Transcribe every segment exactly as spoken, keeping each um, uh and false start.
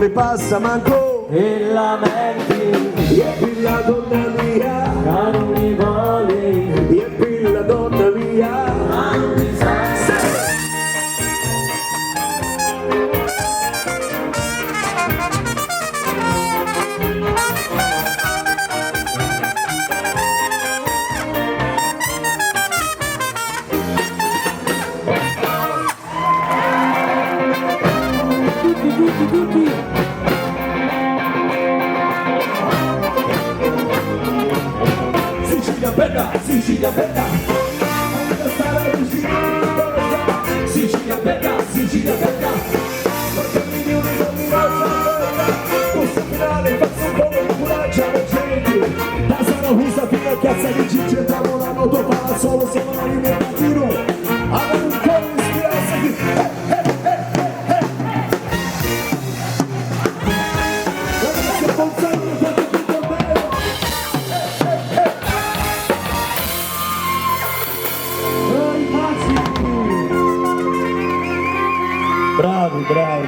Passa mancu. E lamenti. E pi la donna mia. Ca nun mi voli. E pi la donna mia. Ca nun mi sa. Tutti, tutti, tutti! Sicilia bella, Sicilia bella. Sicilia bella, Sicilia bella. Sto finale, fazzu un poco di coraggio alla gente. La sarà usa fino a piazza di Gigi, entramo la noto para solo, siamo la linea di tiro. Alla Luca, mi spiace. Bravi, bravi.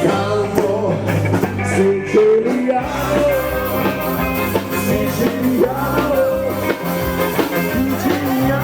Calmo, siciliano, siciliano, siciliano.